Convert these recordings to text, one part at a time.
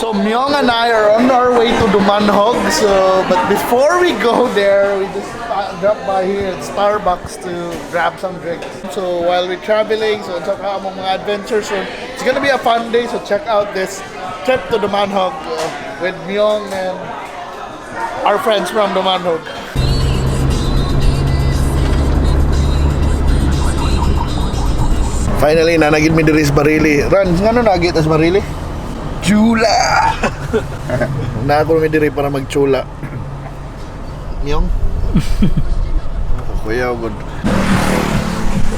So Myong and I are on our way to Dumanjug. So, but before we go there, we just drop by here at Starbucks to grab some drinks. So while we're traveling, so unsa ka among mga adventures. So it's gonna be a fun day. So check out this trip to Dumanjug with Myong and our friends from Dumanjug. Finally, naa na gyud mi diri sa Barili. Ran, ngano naa ta sa Barili? Chula! Naa ko mi diri para magchula. Myong? Kuya, good.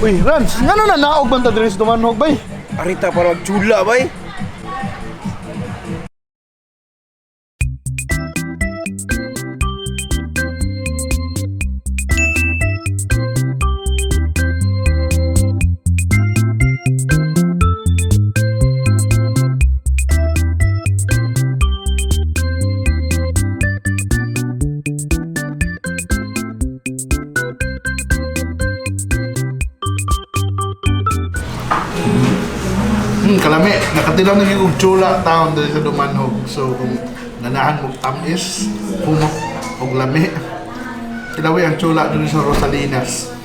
Uy, Rans, ngano na naog man ta diri sa Dumanjug, bay? Arita para magchula, bay. Kalami. Nakatilaw na og Chula Town diri sa Dumanjug. So, kung ganahan mo tamis, humok og lami. Tilawi ang Chula diri sa Rosalinas.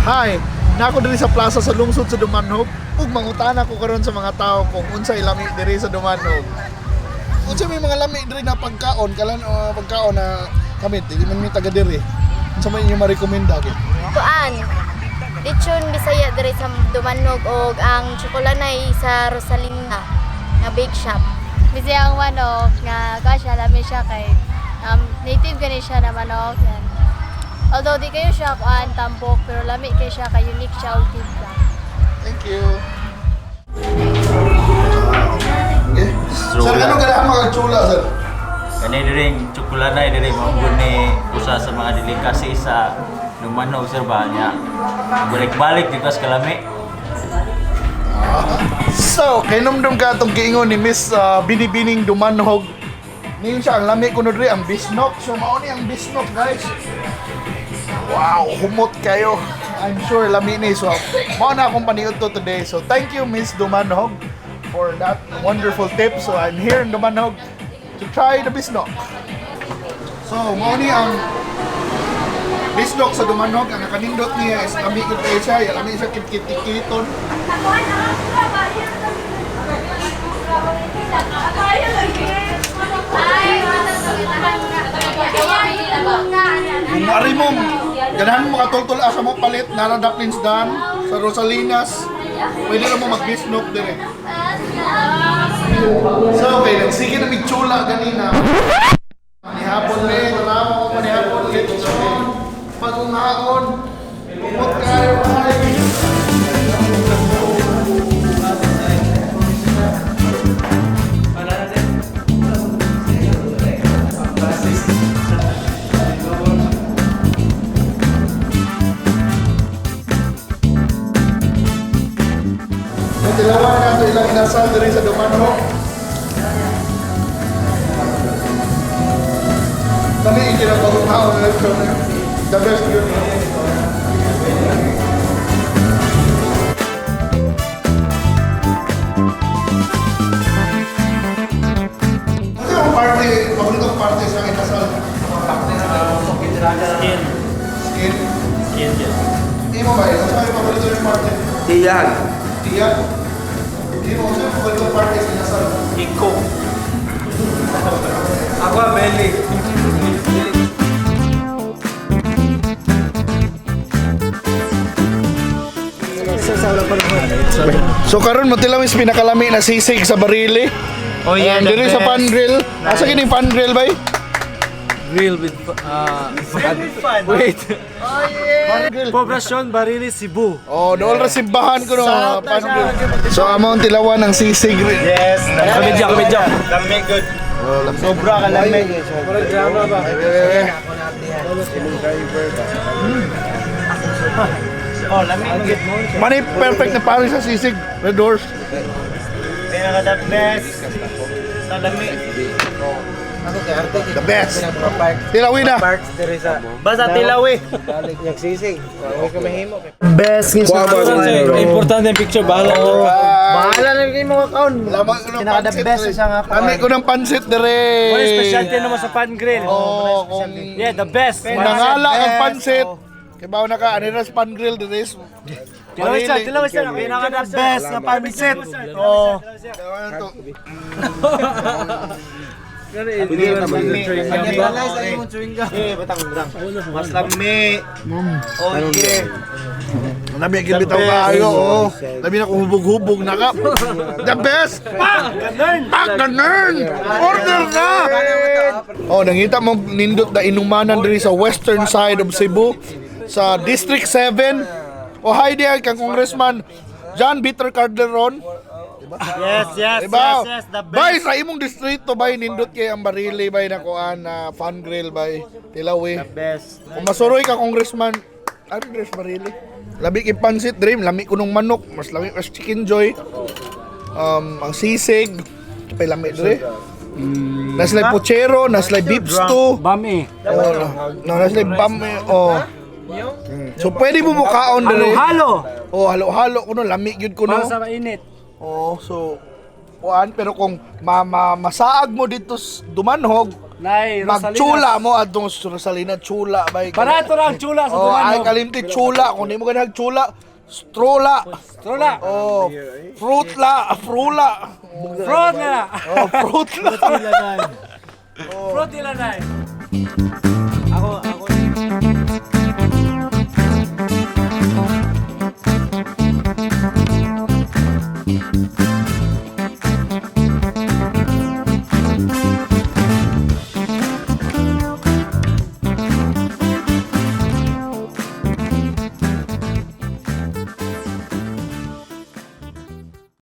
Hi, naa ko diri sa plaza sa lungsod sa Dumanjug ug mangutana ko karon sa mga tao kung unsay lami diri sa Dumanjug. Unsa may mga lami diri na pagkaon kalan pagkaon na kami dili man mi taga diri. Unsa may inyong ma-recommenda gyud? Kuan. Lechon Bisaya diri sa Dumanjug og ang tsokolanay sa Rosalinda nga bake shop. Bisayang manok nga kuan siya, lami siya kay native gani siya na manok yan. Although di kayo siya kuan tambok, pero lami kay siya kay unique siya og timpla. Thank you. Okay. Sir, ano ganahan mga chula, sir? Kani diri tsokolanay diri mao gud ni usa sa mga delikasi sa Dumanjug, sir, ba niya. Balik-balik dito sa kalami. So, kay numdum ka atong giingon ni Miss Binibining Dumanjug. Niyon siya ang lami kuno diri ang bisnok. So mao ni ang bisnok, guys. Wow, humot kayo. I'm sure lami ni. So, mao na akong paniud to today. So, thank you, Miss Dumanjug, for that wonderful tip. So, I'm here in Dumanjug to try the bisnok. So, mao ni ang bisnok sa Dumanjug. Ang nakanindot niya is lami gud kayo siya. Lami siya kitkit-kiton. Kung ari mo, ganahan mo makatultol asa mo palit, naa ra Daplinsdan, sa Rosalinas, pwede na mo mag-bisnok dire. So, okay, nagsige na mig chula ganina. Manihapon le, tanawa ko manihapon lechon, pag-ungaon, humot kayo, ay. ilang inasal diri sa Dumanhog. Kami ikinabagong haon na lechon. The best yun. Ano yung party, paboritong party sa inasal? Skin. Skin? Skin, yes. Imo ba? Ano sa paborito yung party? Tiyan. Tiyan? Imo, ano yung paboritong party sa inasal? Iko. Ako, belly. So karon mo tilaw is pinakalami na sisig sa Barili. Oh yeah, Ayan, the diri sa best. pan grill. Asa kini pan grill bay? Grill with wait. Pan grill. Poblacion Barili, Cebu. Oh, dool ra simbahan ko no pan grill. So amo ang tilawan ng sisig. Yes. Kamedya, kamedya. Lami good. Sobra ka lami. Oh, lami good. Mani perfect na pare sa sisig. Red Horse. Pinaka the best. Sa lami. The best. Tilawin na. Basta tilawi. Best Importante ang picture, bahala. Bahala na yung mga kaon. Lama ko ng Pinaka the pansit. best dire. siya nga kaon. Lami ko ng pansit dire. What is specialty naman sa pan grill? Oh, kung Yeah, the best. kung nangala ang pansit. Kibaw na ka, ani ra sa pan grill dire. Tilaw siya, tilaw siya. Pinaka the best na pansit. Oh. Mas lami. Oh yeah. Labi ang bitaw kaayo, oh. Labi na kung hubog-hubog na ka. The best! Pak! Pak! Ganun! Order na! Oh, nangita mo nindot na inumanan diri sa western side of Cebu sa District 7. Oh, hi there kang Congressman John Peter Calderon. Yes, yes, Diba? yes, yes, the best. Bay sa imong distrito bay nindot kay ang barili bay na kuan na fun grill bay Tilawi. Best. Kung masuroy ka congressman, ano dress barili? Labi kay pansit dream, lami ko nung manok, mas lami mas chicken joy. Ang sisig, pay lami dre. Naslay puchero, naslay beef stew. Bami. Oh, no, naslay bam oh. So pwede mo mukaon dre. Halo. Oh, halo-halo kuno lami gyud kuno. Para sa mainit. Oh, so kuan pero kung ma, ma masaag mo dito Dumanhog, Nay, Rosalina. magchula mo adtong sa Rosalina chula bay. Barato ra ang chula sa Oh, ay Dumanog. kalimti chula kung di mo ganahag chula, strola. Chula. Oh, fruit la, frula. Fraud na. Oh, fruit la. Fraud nila nay.